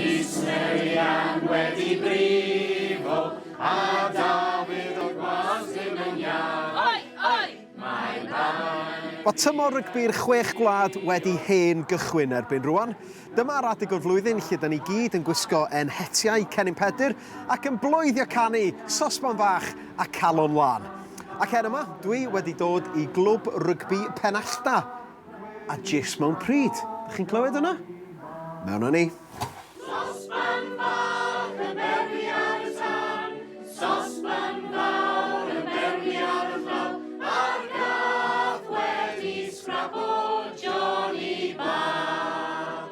Rhys Mary Ann wedi brifo, a Dafydd o'r gwas ddim yn iach. Oi! Oi! Mae'n dda. Mae tymor rygbi'r Chwech Gwlad wedi hen gychwyn erbyn rwan. Dyma'r adeg o'r flwyddyn lle 'da ni gyd yn gwisgo ein hetiau cennin Pedr ac yn bloeddio canu Sosban Fach a Calon Lân. Ac heno 'ma, dwi wedi dod i Glwb Rygbi Penallta. A jyst mewn pryd. Dych chi'n clywed hwnna? Mewn â ni. Sosban fach yn berwi ar y tân, sosban fawr yn berwi ar y llawr, a'r gath wedi sgrapo Johnny bach.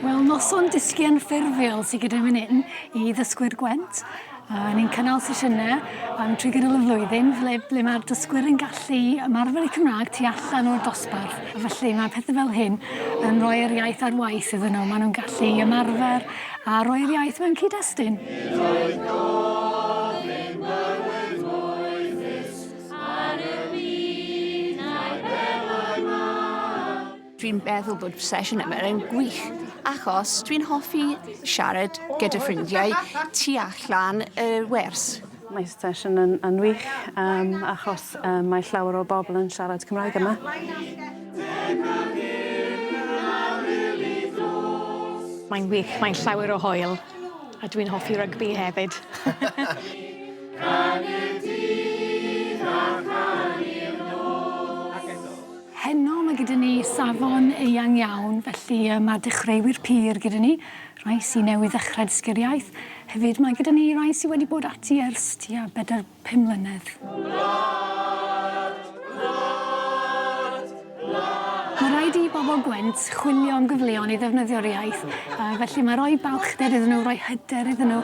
Wel, noson dysgu anffurfiol sydd gyda fan hyn i ddysgwyr Gwent. A ni'n cynnal sesiynau um, trwy gydol y flwyddyn ble, ble mae'r dysgwyr yn gallu ymarfer eu Cymraeg tu allan o'r dosbarth. A felly mae pethau fel hyn yn rhoi'r iaith ar waith iddyn nhw. Maen nhw'n gallu ymarfer a rhoi'r iaith mewn cyd-destun. Nid oedd gofyn bywyd moethus ar y byd na'i berlau mân. Dwi'n meddwl bod sesiwn yma yn gwych achos dwi'n hoffi siarad gyda ffrindiau tu allan y wers. Mae sesiwn yn, yn wych um, achos um, mae llawer o bobl yn siarad Cymraeg yma. Mae'n wych, mae'n llawer o hwyl a dwi'n hoffi rygbi hefyd. Canu'r dydd a chanu'r nos. Heno mae gyda ni safon eang iawn, felly yy ma' dechreuwyr pur gyda ni, rhai sy newydd ddechrau dysgu'r iaith. Hefyd mae gyda ni rai sy wedi bod ati ers tua bedair, pum mlynedd. Gwlad, gwlad, gwlad. Mae rhaid i bobl Gwent chwilio am gyfleon i ddefnyddio'r iaith, yy felly mae rhoi balchder iddyn nhw, rhoi hyder iddyn nhw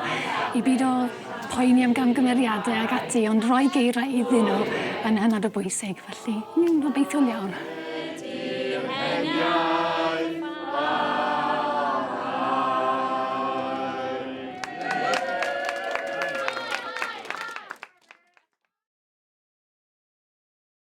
i bido poeni am gamgymeriadau ag ati, ond rhoi geirau iddyn nhw yn hynod o bwysig. Felly, ni'n obeithiol iawn.